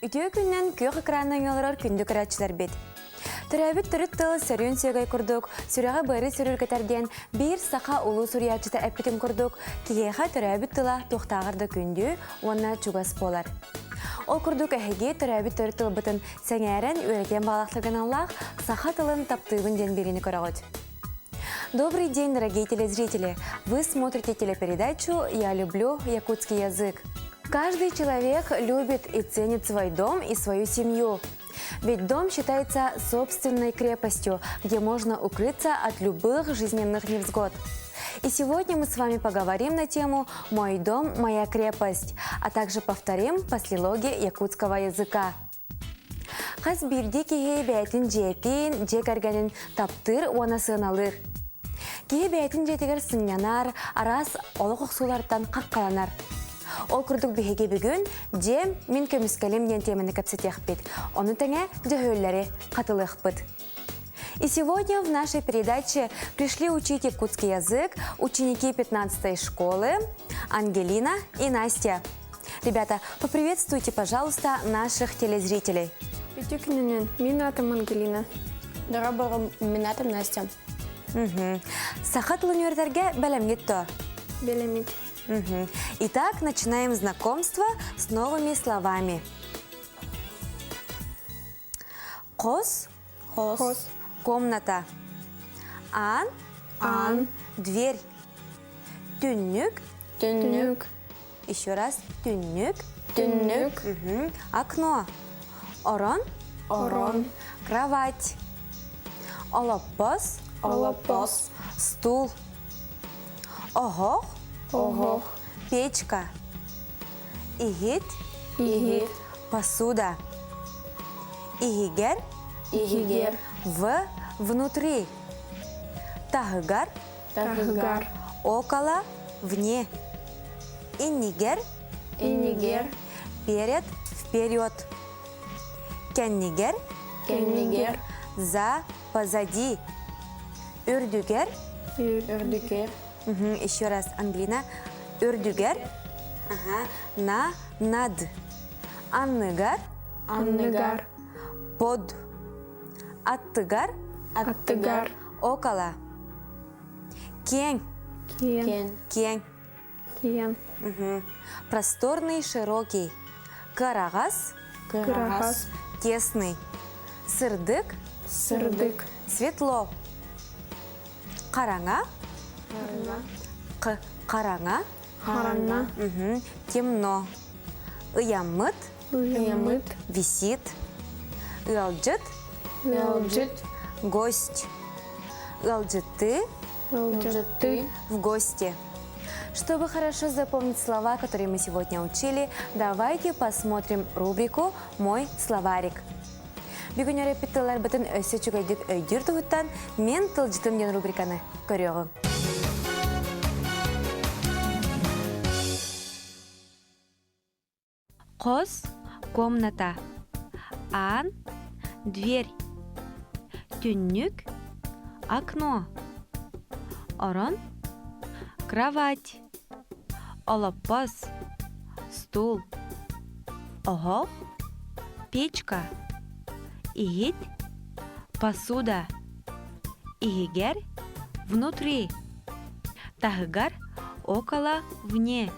Үтүө күннэн күөх экранынан олорор күндү көрөөччүлэрбит. Төрөөбүт төрүт тыл сөрүүн сүөгэй курдук, сүрэҕи быары сүрүргэтэр диэн биир саха улуу суруйааччыта эппитин курдук, киһиэхэ төрөөбүт тыла туохтааҕар да күндү уонна чугас буолар. Ол курдук эһиги төрөөбүт төрүт тылбытын сэҥээрэн үөрэтиэн баҕалаахтаргыналлаах саха тылын таптыыбын диэн биэриини көрөҕүт. Добрый день, дорогие телезрители! Вы смотрите телепередачу «Я люблю якутский язык». Каждый человек любит и ценит свой дом и свою семью. Ведь дом считается собственной крепостью, где можно укрыться от любых жизненных невзгод. И сегодня мы с вами поговорим на тему «Мой дом, моя крепость», а также повторим послелоги якутского языка. Хас биирдии киһи бэйэтин дьиэтин, дьиэ кэргэнин таптыыр уонна сыаналыыр. Киһи бэйэтин дьиэтигэр сынньанар, араас олох охсуулартан хаххаланар. Ол курдук биһиги бүгүн «Дьиэм, мин көмүскэлим» диэн тиэмэни кэпсэтиэхпит. Ону тэҥэ дьөһүөллэри хатылыахпыт. И сегодня в нашей передаче пришли учить якутский язык ученики 15 школы Ангелина и Настя. Ребята, поприветствуйте, пожалуйста, наших телезрителей. Үтүө күнүнэн, мин аатым Ангелина. Дорообо, мин аатым Настя. Мгм. Саха тылын үөрэтэргэ бэлэмҥит то? Бэлэммит. Мгм. Итак, начинаем знакомство с новыми словами. Хос. Хос. Комната. Аан. Аан. Дверь. Түннүк. Түннүк. Еще раз. Түннүк. Түннүк. Мгм. Окно. Орон. Орон. Кровать. Олоппос. Олоппос. Стул. Оһох. Оһох. Печка. Иһит. Иһит. Посуда. Иһигэр. Иһигэр. В. Внутри. Таһыгар. Таһыгар. Около. Вне. Иннигэр. Иннигэр. Перед. Вперед. Кэннигэр. Кэннигэр. За. Позади. Үрдүгэр. Үрдүгэр. Еще раз, Ангелина. Үрдүгэр. Ага. На. Над. Анныгар. Анныгар. Под. Аттыгар. Аттыгар. Около. Киэҥ. Киэҥ. Киэҥ. Киэҥ. Просторный, широкий. Кыараҕас. Кыараҕас. Тесный. Сырдык. Сырдык. Светло. Хараҥа. Х хараҥа. Хараҥа. Темно. Ыйаммыт. Ыйаммыт. Висит. Ыалдьыт. Ыалдьыт. Гость. Ыалдьытты. Ыалдьытты. В гости. Чтобы хорошо запомнить слова, которые мы сегодня учили, давайте посмотрим рубрику «Мой словарик». Бүгүн үөрэппит тылларбытын өссө үчүгэйдик өйдүүр туһуттан Мин тылдьытым диэн рубриканы көрүөҕүҥ. Хос комната. Аан дверь. Түннүк окно. Орон кровать. Олоппос стул. Оһох печка. Иһит посуда. Иһигэр внутри. Таһыгар около вне.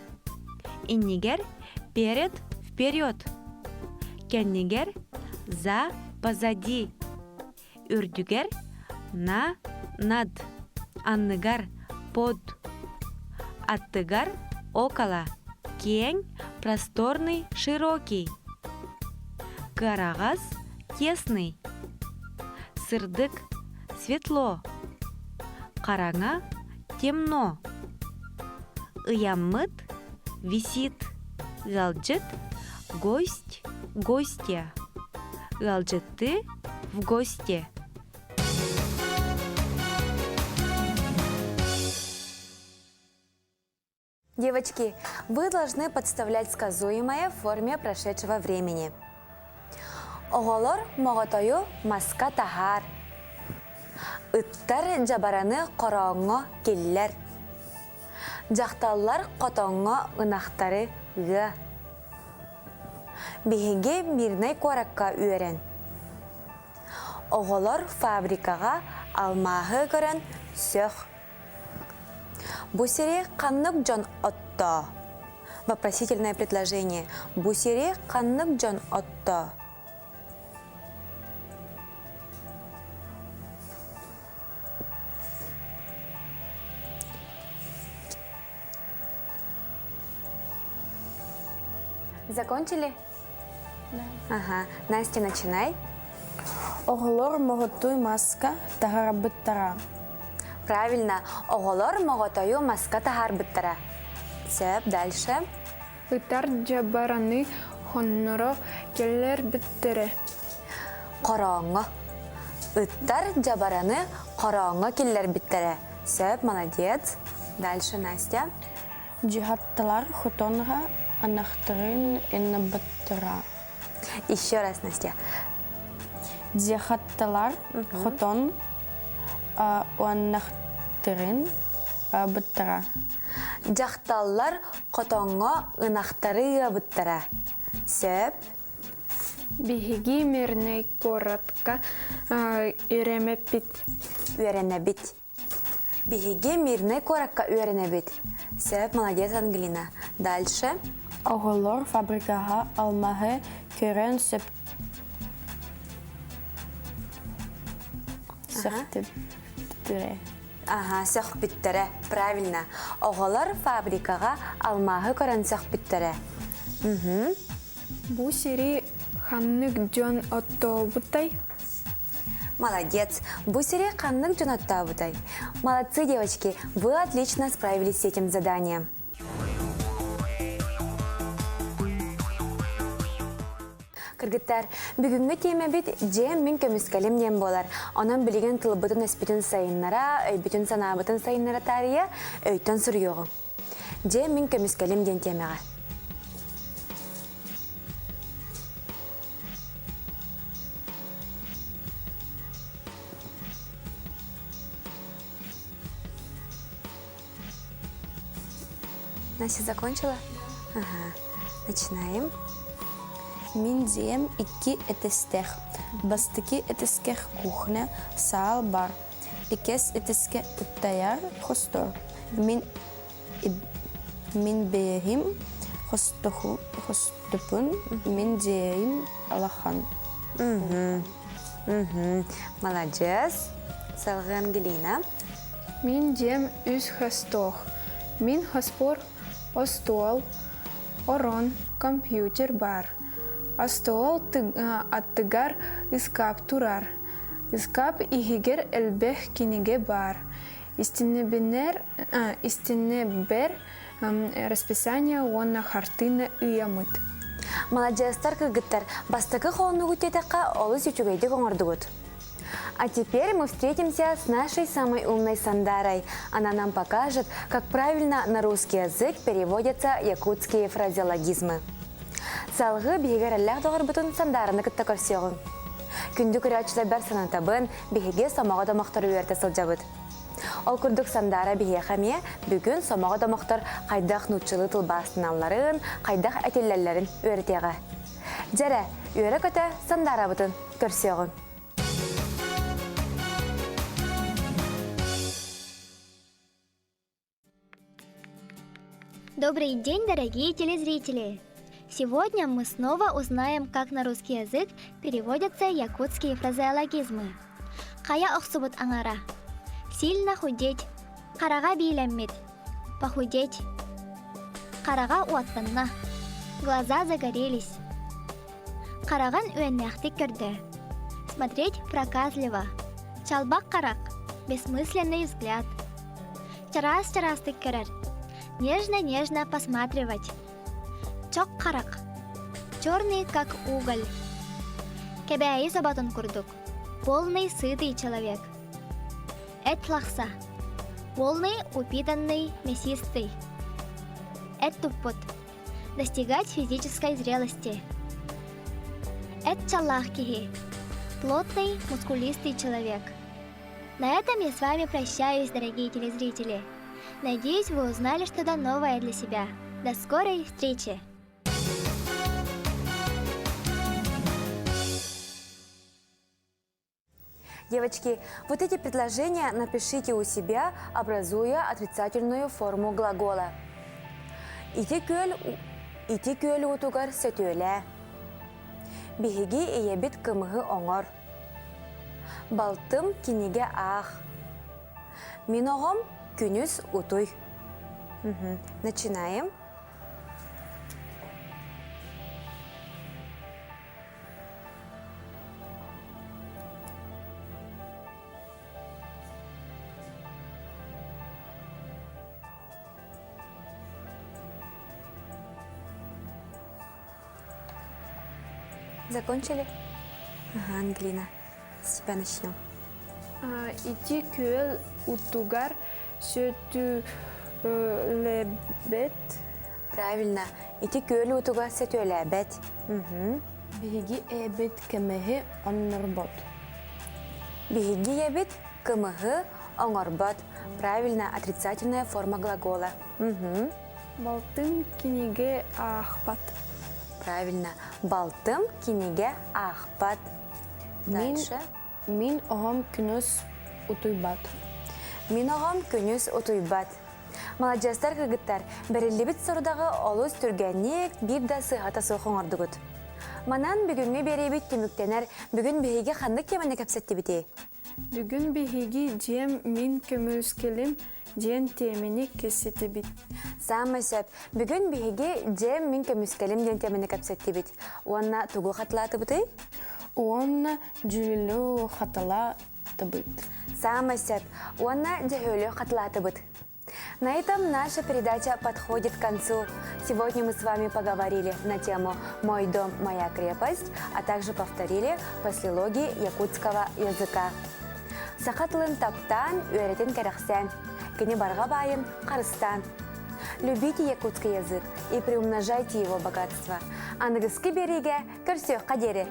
Иннигэр перед вперед. Кэннигэр за позади. Үрдүгэр на над. Анныгар под. Аттыгар около. Киэҥ просторный широкий. Кыараҕас тесный. Сырдык светло. Хараҥа темно. Ыйаммыт висит. Ыалдьыт гость гостья. Ыалдьытты в гости. Девочки, вы должны подставлять сказуемое в форме прошедшего времени. Оҕолор моҕотойу маска таһаар. Ыттар дьабараны хорооҥҥо киллэр. Дьахталлар хотоҥҥо ынахтары ыа. Биһиги Мирнэй куоракка үөрэн. Оҕолор фабрикаҕа алмааһы көрөн сөх. Бу сири ханнык дьон оттоо? Вопросительное предложение. Бу сири ханнык дьон оттоо? Закончили? Да. Ага. Настя, начинай. Оҕолор моҕотуй маска таһаарбыттара. Правильно. Оҕолор моҕотойу маска таһаарбыттара. Сөп, дальше. Ытар дьабараны хонноро кэллэрбиттэрэ. Хорооҥҥо. Ыттар дьабараны хорооҥҥо киллэрбиттэрэ. Сөп, молодец. Дальше Настя. Дьиһаттылар хотонга анахтарын иннабыттара. Еще раз, Настя. Дьиһаттылар хотон уоннахтарын быттара. Дьахталлар хотоҥҥо ынахтары ыабыттара. Сөп. Биһиги Мирнэй куоратка үөрэмэппит. Үөрэнэбит. Биһиги Мирнэй куоракка үөрэнэбит. Сөп, молодец, Ангелина. Дальше. Оҕолор фабрикаҕа алмаһы көрөн сөп сөхтүттэрэ. Ага, сөхпүттэрэ. Правильно. Оҕолор фабрикаҕа алмааһы көрөн сөхпүттэрэ. Угу. Бу сири ханнык дьон оттообутай? Молодец! Бу сири ханнык дьон оттообутай? Молодцы, девочки! Вы отлично справились с этим заданием. Кыргыттар, бүгүҥҥү тиэмэбит дьиэм мин көмүскэлим диэн буолар. Онон билигин тылбытын-өспүтүн сайыннара, өйбүтүн-санаабытын сайыннара таарыйа, өйтөн суруйуоҕуҥ. Дьиэм мин көмүскэлим диэн тиэмэҕэ. Настя закончила? Ага. Начинаем. Мин дьиэм икки этистэх. Бастакы этискэх кухня, саал бар. Иккис этискэ ыттайар хостор. Мин мин бэйэһим хостопун, мин дьиэм алахан. Угу. Угу. Молодец. Салгы Ангелина. Мин дьиэм үс хостоох. Мин хоспор остуол, орон, компьютер баар. Остуол аттыгар ыскаап турар. Ыскаап иһигэр элбэх кинигэ баар. Истиннэбинэр, истиннэбэр расписание уонна хартыына ыйаммыт. Маладьыастар кыргыттар, бастакы хооннугут диэтэххэ олус үчүгэйдик оҥордугут. А теперь мы встретимся с нашей самой умной Сандарой. Она нам покажет, как правильно на русский язык переводятся якутские фразеологизмы. Салгыы биһиги эрэллээх доҕорбутун Сандараны кытта көрсүөҕүҥ. Күндү көрөөччүлэрбэр санатабын, биһиги сомоҕо домохтору үөрэтэ сылдьабыт. Ол курдук Сандара биһиэхэ эмиэ бүгүн сомоҕо домохтор хайдах нууччалыы тылбаастаналларын, хайдах этиллэллэрин үөрэтиэҕэ. Дьэрэ, үөрэ-көтө Сандарабытын көрсүөҕүҥ. Добрый день, дорогие телезрители! Сегодня мы снова узнаем, как на русский язык переводятся якутские фразеологизмы. Хайа охсубут аҥара. Сильно худеть. Хараҕа биилэммит. Похудеть. Хараҕа уоттанна. Глаза загорелись. Хараҕын үөннээхтик көрдө. Смотреть проказливо. Чалбах харах. Бессмысленный взгляд. Чараас-чараастык көрөр. Нежно-нежно посматривать. Чох харах. Черный, как уголь. Кэбээйи соботун курдук. Полный сытый человек. Эт лахса. Полный, упитанный, мясистый. Эт туппут. Достигать физической зрелости. Эт чаллаах киһи. Плотный, мускулистый человек. На этом я с вами прощаюсь, дорогие телезрители. Надеюсь, вы узнали что-то новое для себя. До скорой встречи! Девочки, вот эти предложения напишите у себя, образуя отрицательную форму глагола. Ити күөл, ити күөл уутугар сөтүөлээ. Биһиги ийэбит кымыһы оҥор. Балтым кинигэ аах. Мин оҕом күнүс утуй. Угу. Начинаем. Закончили? Ага, Ангелина, с тебя начнем. Ити күөл утугар сөтүөлэбэт. Правильно. Ити күөл утуга сөтүөлээбэт. Биһиги эбит кымыһы оннорбот. Биһиги эбит кымыһы оҥорбот. Правильно, отрицательная форма глагола. Угу. Балтым кинигэ аахпат. Правильно. Балтым кинигэ аахпат. Дальше. Мин оҕом күнүс утуйбат. Мин оҕом күнүс утуйбат. Маладьыастар кыргыттар, бэриллибит сорудаҕы олус түргэнник, биир да сыыһата суох оҥордугут. Манан бүгүҥҥү биэриибит түмүктэнэр. Бүгүн биһиги ханнык теманы кэпсэттибитий? Бүгүн биһиги дьиэм мин көмүскэлим диэн тиэмэни кэпсэтибит. Саамай сөп. Бүгүн биһиги дьиэм мин көмүскэлим диэн теманы кэпсэттибит. Уонна тугу хатылаатыбытый? Уонна дьүлүлү хатылаатыбыт. Саамай сөп. Уонна дьөһүөлү хатылаатыбыт. На этом наша передача подходит к концу. Сегодня мы с вами поговорили на тему «Мой дом, моя крепость», а также повторили послелоги якутского языка. Саха тылын таптаан, үөрэтин кэрэхсээн, кини барҕа баайын харыстаан. Любите якутский язык и приумножайте его богатство. Аныгыскы биэриигэ көрсүөххэ диэри!